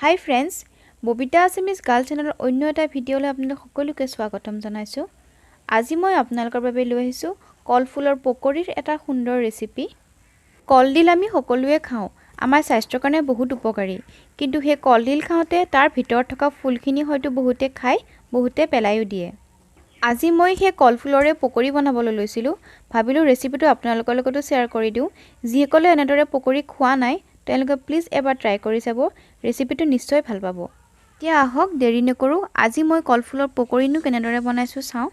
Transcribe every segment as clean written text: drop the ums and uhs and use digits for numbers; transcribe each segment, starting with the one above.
হাই friends, Babita Assamese girl চেনেলৰ অন্য এটা ভিডিঅ'লৈ আপোনালোক সকলোকে স্বাগতম জনাইছোঁ। আজি মই আপোনালোকৰ বাবে লৈ আহিছোঁ কলফুলৰ পকৰীৰ এটা সুন্দৰ ৰেচিপি। কলডিল আমি সকলোৱে খাওঁ, আমাৰ স্বাস্থ্যৰ কাৰণে বহুত উপকাৰী। কিন্তু সেই কলডিল খাওঁতে তাৰ ভিতৰত থকা ফুলখিনি হয়তো বহুতে খায়, বহুতে পেলাইও দিয়ে। আজি মই সেই কলফুলৰে পকৰী বনাবলৈ লৈছিলোঁ। ভাবিলোঁ ৰেচিপিটো আপোনালোকৰ লগতো শ্বেয়াৰ কৰি দিওঁ। যিসকলে এনেদৰে পকৰী খোৱা নাই, তেওঁলোকে প্লিজ এবাৰ ট্ৰাই কৰি চাব, ৰেচিপিটো নিশ্চয় ভাল পাব। এতিয়া আহক, দেৰি নকৰোঁ, আজি মই কলফুলৰ পকৰীনো কেনেদৰে বনাইছোঁ চাওঁ।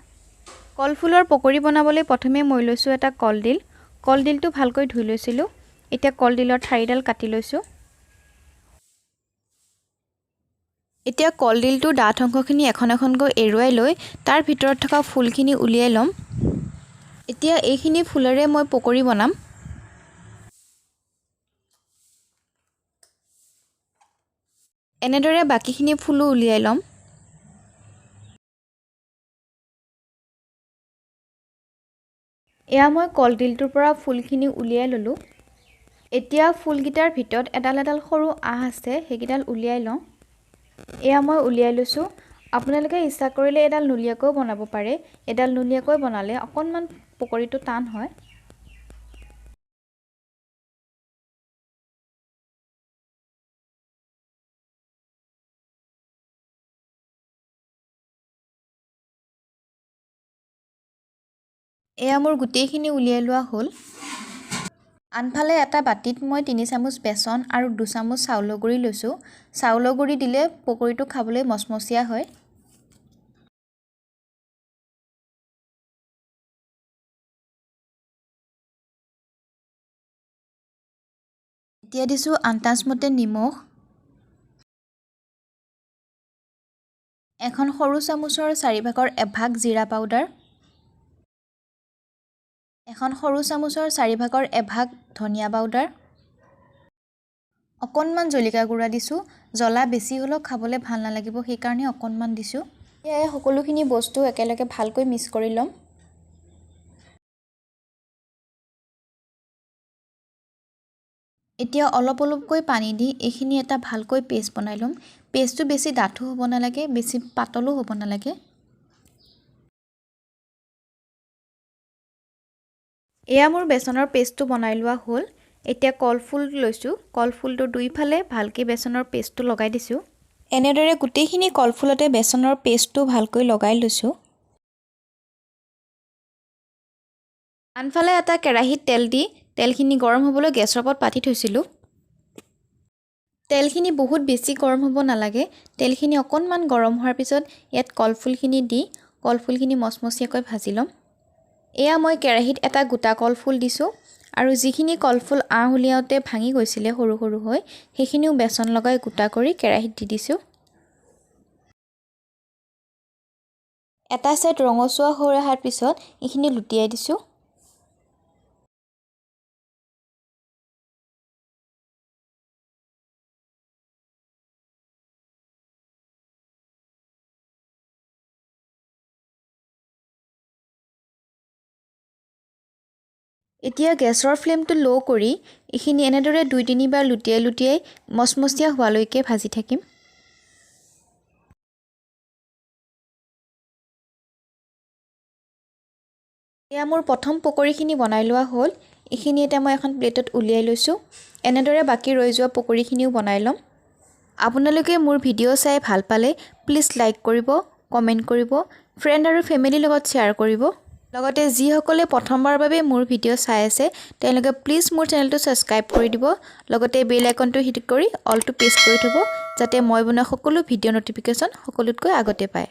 কলফুলৰ পকৰী বনাবলৈ প্ৰথমে মই লৈছোঁ এটা কলডিল। কলডিলটো ভালকৈ ধুই লৈছিলোঁ। এতিয়া কলডিলৰ ঠাৰিডাল কাটি লৈছোঁ। এতিয়া কলডিলটোৰ ডাঠ অংশখিনি এখন এখনকৈ এৰুৱাই লৈ তাৰ ভিতৰত থকা ফুলখিনি উলিয়াই ল'ম। এতিয়া এইখিনি ফুলেৰে মই পকৰী বনাম। এনেদৰে বাকীখিনি ফুলো উলিয়াই ল'ম। এয়া মই কলডিলটোৰ পৰা ফুলখিনি উলিয়াই ল'লোঁ। এতিয়া ফুলকেইটাৰ ভিতৰত এডাল এডাল সৰু আঁহ আছে, সেইকেইডাল উলিয়াই লওঁ। এয়া মই উলিয়াই লৈছোঁ। আপোনালোকে ইচ্ছা কৰিলে এডাল নুলিয়াকৈও বনাব পাৰে। এডাল নুলিয়াকৈ বনালে অকণমান পকৰীটো টান হয়। এয়া মোৰ গোটেইখিনি উলিয়াই লোৱা হ'ল। আনফালে এটা বাতিত মই 3 চামুচ বেচন আৰু 2 চামুচ চাউলৰ গুড়ি লৈছোঁ। চাউলৰ গুড়ি দিলে পকৰীটো খাবলৈ মচমচীয়া হয়। এতিয়া দিছোঁ আন্দাজমতে নিমখ, এখন সৰু চামুচৰ 4 ভাগৰ 1 ভাগ জিৰা পাউডাৰ, এখন সৰু চামুচৰ 4 ভাগৰ 1 ভাগ ধনিয়া পাউডাৰ, অকণমান জলকীয়া গুড়া দিছোঁ। জ্বলা বেছি হ'লেও খাবলৈ ভাল নালাগিব, সেইকাৰণে অকণমান দিছোঁ। এতিয়া এই সকলোখিনি বস্তু একেলগে ভালকৈ মিক্স কৰি ল'ম। এতিয়া অলপ অলপকৈ পানী দি এইখিনি এটা ভালকৈ পেষ্ট বনাই ল'ম। পেষ্টটো বেছি ডাঠো হ'ব নালাগে, বেছি পাতলো হ'ব নালাগে। এয়া মোৰ বেচনৰ পেষ্টটো বনাই লোৱা হ'ল। এতিয়া কলফুল লৈছোঁ। কলফুলটো দুইফালে ভালকৈ বেচনৰ পেষ্টটো লগাই দিছোঁ। এনেদৰে গোটেইখিনি কলফুলতে বেচনৰ পেষ্টটো ভালকৈ লগাই লৈছোঁ। আনফালে এটা কেৰাহীত তেল দি তেলখিনি গৰম হ'বলৈ গেছৰ ওপৰত পাতি থৈছিলোঁ। তেলখিনি বহুত বেছি গৰম হ'ব নালাগে। তেলখিনি অকণমান গৰম হোৱাৰ পিছত ইয়াত কলফুলখিনি দি কলফুলখিনি মচমচীয়াকৈ ভাজি ল'ম। এয়া মই কেৰাহীত এটা গোটা কলফুল দিছোঁ আৰু যিখিনি কলফুল আঁহ উলিয়াওঁতে ভাঙি গৈছিলে সৰু সৰু হৈ, সেইখিনিও বেচন লগাই গোটা কৰি কেৰাহীত দি দিছোঁ। এটা ছাইড ৰঙচুৱা হৈ অহাৰ পিছত এইখিনি লুটিয়াই দিছোঁ। এতিয়া গেছৰ ফ্লেমটো ল' কৰি এইখিনি এনেদৰে 2-3 বাৰ লুটিয়াই লুটিয়াই মচমচীয়া হোৱালৈকে ভাজি থাকিম। এয়া মোৰ প্ৰথম পকৰীখিনি বনাই লোৱা হ'ল। এইখিনি এতিয়া মই এখন প্লেটত উলিয়াই লৈছোঁ। এনেদৰে বাকী ৰৈ যোৱা পকৰীখিনিও বনাই ল'ম। আপোনালোকে মোৰ ভিডিঅ' চাই ভাল পালে প্লিজ লাইক কৰিব, কমেণ্ট কৰিব, ফ্ৰেণ্ড আৰু ফেমিলিৰ লগত শ্বেয়াৰ কৰিব। লগতে যিসকলে প্ৰথমবাৰৰ বাবে মোৰ ভিডিঅ' চাই আছে, তেওঁলোকে প্লিজ মোৰ চেনেলটো ছাবস্ক্ৰাইব কৰি দিব। লগতে বেল আইকনটো হিট কৰি অলটো প্ৰেছ কৰি থ'ব, যাতে মই বনোৱা সকলো ভিডিঅ' ন'টিফিকেশ্যন সকলোতকৈ আগতে পায়।